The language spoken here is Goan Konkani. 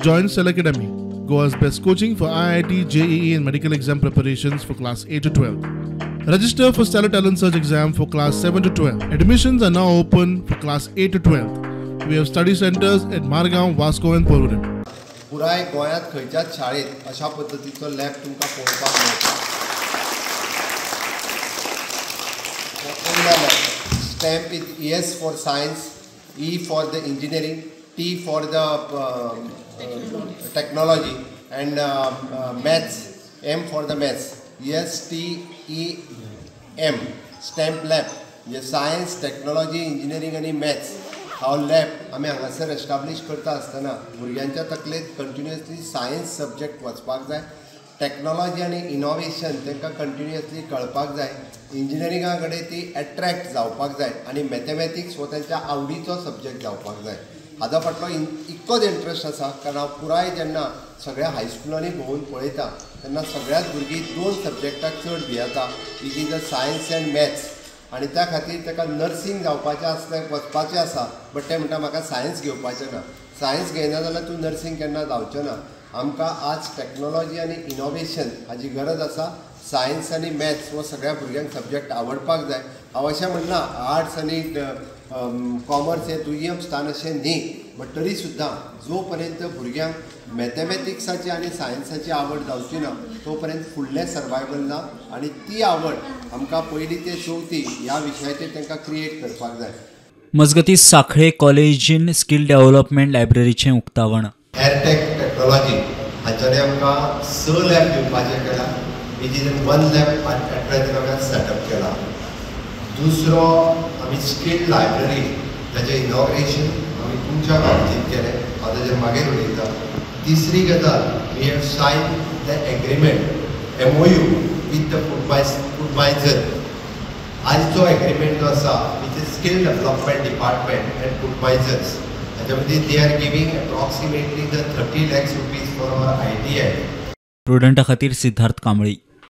Join Stellar Academy, Goa's best coaching for IIT, JEE and medical exam preparations for class 8 to 12. Register for Stellar Talent Search exam for class 7 to 12. Admissions are now open for class 8 to 12. We have study centers at Margao, Vasco and Porvorim. पुराय गोंयांत खंयच्याच शाळेंत अशा पद्दतीचो लॅब तुमकां पळोवपाक मेळटा. STEM is S for science, E for the engineering, T for the technology and maths, M for the maths. S T E M STEM lab म्हणजे सायन्स, टेक्नॉलॉजी, इंजिनियरींग आनी मॅथ्स हो लॅब आमी हांगासर एस्टाब्लीश करता आसतना भुरग्यांच्या तकलेंत कंटिन्युअसली सायन्स सब्जेक्ट वचपाक जाय, टॅक्नॉलॉजी आनी इनोवेशन तांकां कंटिन्युअसली कळपाक जाय, इंजिनियरिंगा कडेन ती एट्रॅक्ट जावपाक जाय आनी मॅथमॅटिक्स हो तांच्या आवडीचो सब्जेक्ट जावपाक जाय. हाजो फाटलो इतकोच इंट्रस्ट आसा कारण हांव पुराय जेन्ना सगळ्या हायस्कुलांनी भोंवून पळयता तेन्ना सगळ्याच भुरगीं दोन सब्जेक्टाक चड भियेता, which is the science and maths. आनी त्या खातीर ताका नर्सींग जावपाचें आसल्यार वचपाचें आसा, बट ते म्हणटा म्हाका सायन्स घेवपाचें ना. सायन्स घेयना जाल्यार तूं नर्सींग केन्ना जावचें ना. आमकां आज टॅक्नॉलॉजी आनी इनोवेशन हाजी गरज आसा. सायन्स आनी मॅथ्स हो सगळ्या भुरग्यांक सब्जेक्ट आवडपाक जाय. हांव अशें म्हणना आर्ट्स आनी कॉमर्स हें दुय्यम स्थान अशें न्ही, बट तरी सुद्दां जो पर्यंत भुरग्यांक मॅथमॅटिक्साची आनी सायन्साची आवड जावची ना तो पर्यंत फुडलें सर्वायवल ना. आनी ती आवड आमकां पयलीं ते चवथी ह्या विशयाचेर तांकां क्रिएट करपाक जाय. मजगतीं साखळे कॉलेजीन स्कील डेव्हलपमेंट लायब्ररीचें उक्तावण. एअरटेक टेक्नॉलॉजी हांच्यानी आमकां 6 लॅब दिवपाचें केलां, which is 1 lab at present आमी सेटअप केला. दुसरो आमी स्कील लायब्ररी ताचें इनॉग्रेशन आमी तुमच्या बाबतींत केलें, हांव ताचेर मागीर उलयतां. तिसरी गजाल, we have sign the agreement MOU with the Foodmizer. आयचो एग्रीमेंट जो आसा which is skill development department and Foodmisers, हाच्या मदीं they are giving approximately the 30 lakhs rupees for our ITI. प्रुडंटा खातीर सिद्धार्थ कांबळी.